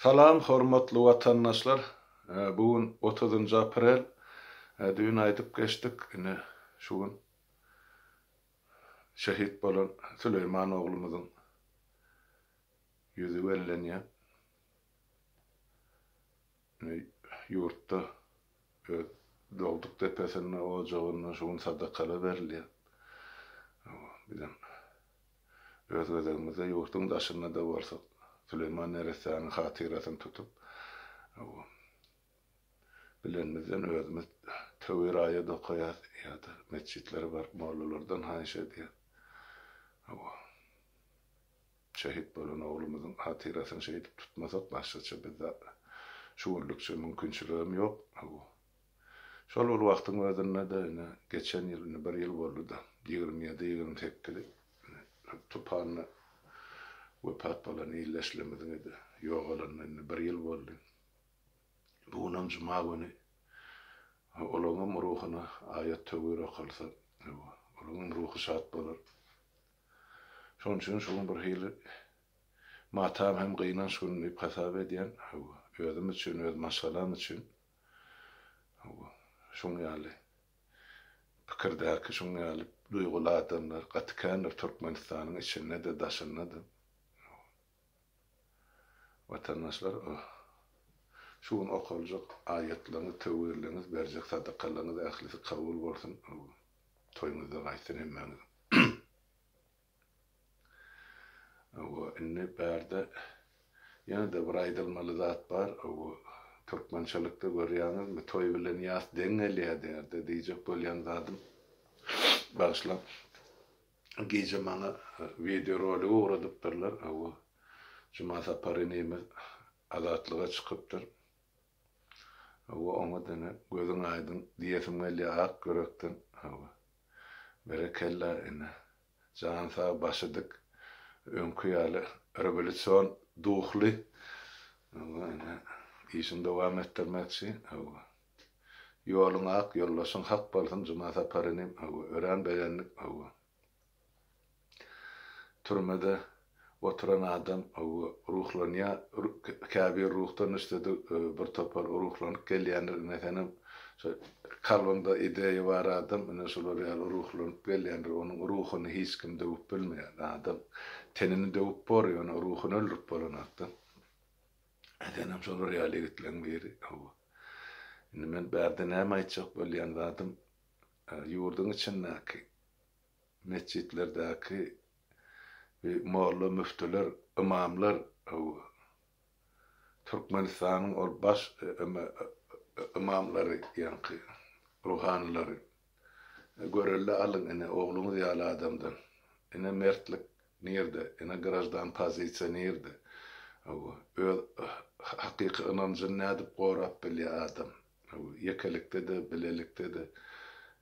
Salam hormatly watandaşlar! Bu gün otuzynjy aprel. Düýn aýdyp geçdik, ine şu gün şehit bolan Süleýman oglumyzyň ýüzi bellenýär. Ine ýurtda öz dogduk depesinde, ojagynda şu gün sadakalar berilýär. Bizem Öz gezegimizde ýurduň daşynda-da bolsak, Süleýman neressäniň hatyrasyny tutup, bilenimizden özümiz töwir aýat okaýas ýa-da metjitlere baryp mollalardan haýyş edýäs. Şehit bolan oglumyzyň hatyrasyny şeýdip tutmasak, başgaça bizde şu günlükçe mümkinçiligem ýok. Şol bir wagtyň özünde-de ine, geçen ýyl, indi bir ýyl boldy-da, 27, 28-i tupanda wepat bolan ildeşlerimiziň-de ýogalanyna indi bir ýyl boldy. Bu günem juma güni olaryňam ruhuna aýat-töwir okalsa, olaryňam ruhy şat bolar. Şonuň üçin şu gün bir hili matam hem gynanç güni diýip hasap edýän, özüm üçin, öz maşgalam üçin. Hawa, şuň ýaly pikirdäki, şuň ýaly duýguly adamlar gaty kändir Türkmenistanyň içinde-de, daşynda-da. Watandaşlar, şu gün okaljak aýatlaryňyz, töwirleriňiz, berjek sadakalaryňyz ählisi kabul bolsun. Toýuňyzda gaýtsyn hemmäňiziň. Hawa, indi bärde ýene-de bir aýdylmaly zat bar. Hawa, türkmençilikde görýäňizmi, toý bilen ýas deň gelýär diýýär-de, diýjek bolýan zadym, bagyşlaň, gije maňa wideorolik ugradypdyrlar. Hawa, Jumasapar inimiz Azatlyga çykypdyr. Hawa, oňa-da ine, gözüň aýdyň diýesim gelýär ak ýürekden. Hawa. Berekella ine. Jany sag, başy dik. Öňki ýaly rewolýusion duhly. Hawa, ine, işini dowam etdirmekçi. Hawa. Ýoluň ak, ýoldaşyň hak bolsun, Jumasapar inim. Hawa, örän begendik. Hawa. Türmede oturan adam ruhlanýar, käbir ruhdan düşse-de bir topar ruhlanyp gelýändir, ine senem şo kalbyňda ideýa bar adam ine şular ýaly ruhlanyp gelýändir, onuň ruhuny hiç kim döwüp bilmeýär, adam tenini döwüp bor, ýöne ruhuny öldürip bolanokda. Senem şolar ýaly ýigitleň biri, hawa. Indi men bärde näme aýtjak bolýan zadym, ýurduň içindäki metjitlerdäki molla müftüler, ymamlar Türkmenistanyň ol baş ymamlary ýaňky ruhanylary görelde alyň ine ogluňyz ýaly adamdan. Ine mertlik nirde, ine graždan pozisiýa nirde. Öz hakyky ynanjyny nädip gorap bilýär adam. Ýekelikde-de, bilelikde-de.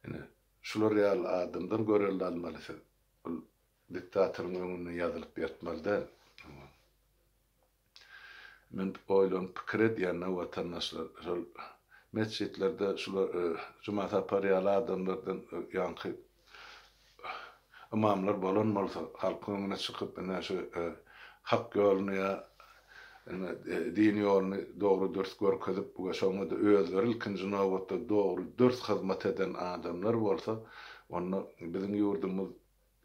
Ine Şular ýaly adamdan görelde almaly siz. Ol diktatoryň öňünde ýazylyp ýatmaly däl. Men oýlanyp pikir edýän-de watandaşlar, şol metjitlerde şular Jumasapar ýaly adamlardan ýaňky ymamlar bolan bolsa, halkyň öňüne çykyp ine şu hak ýoluny ýa ine din ýoluny dogry-dürs görkezip we şoňa-da özleri ilkinji nobatda dogry-dürs hyzmat eden adamlar bolsa, onda biziň ýurdumyz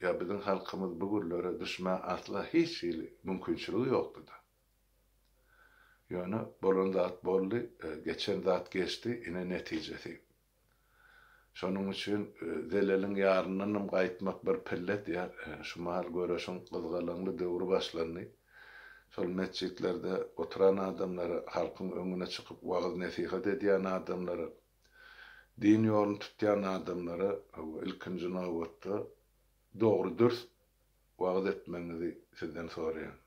ýa biziň halkymyz bu günlere düşmä asla hiç hili mümkinçiligi ýokdy-da. Ýöne bolan zat boldy, geçen zat geçdi, ine netijesi. Şonuň üçin zeleliň ýaryndanam gaýtmak bir pille diýýär. Şu mahal göreşiň gyzgalaňly döwri başlandy. Şol metjitlerde oturan adamlara, halkyň öňüne çykyp wagyz-nesihat edýän adamlara, din ýoluny tutýan adamlara ilkinji nobatda dogry-dürs wagyz etmegiňizi sizden soraýan.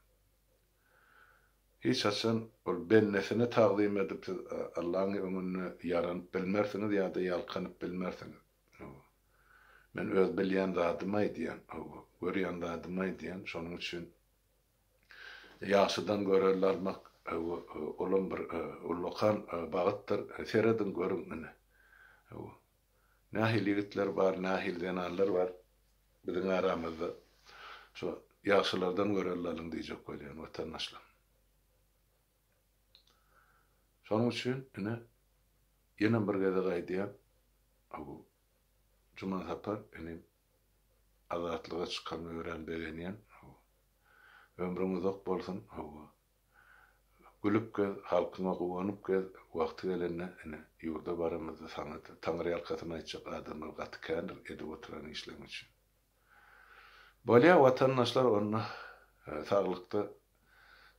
Hiç haçan ol bendesine tagzym edip siz Allaň öňünde ýaranyp bilmersiňiz ýa-da ýalkanyp bilmersiňiz. Hawa. Men öz bilýän zadymy aýdýan. Hawa. Görýän zadymy aýdýan. Şonuň üçin ýagşydan görelde almak, hawa, olam bir ullakan bagytdyr. Serediň, görüň ine. Hawa. Nähili ýigitler bar, nähili zenanlar bar biziň aramyzda. Şo ýagşylardan görelde alyň diýjek bolýan watandaşlar. Şonuň üçin ine ýene bir gezek aýdýan, bu Jumasapar inim azatlyga çykanyna örän begenýän. Ömrüň uzak bolsun, hawa. Gülüp gez, halkyňa guwanyp gez, wagty gelende ine ýurda baramyzda saňa taňryýalkasyn aýtjak adamlar gaty kändir edip oturan işleň üçin. Bolýa watandaşlar onda saglykda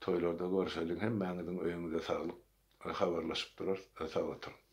toýlarda görşeliň hemmäňiziň öýüňize saglyk habarlaşyp durarys sag oturyň.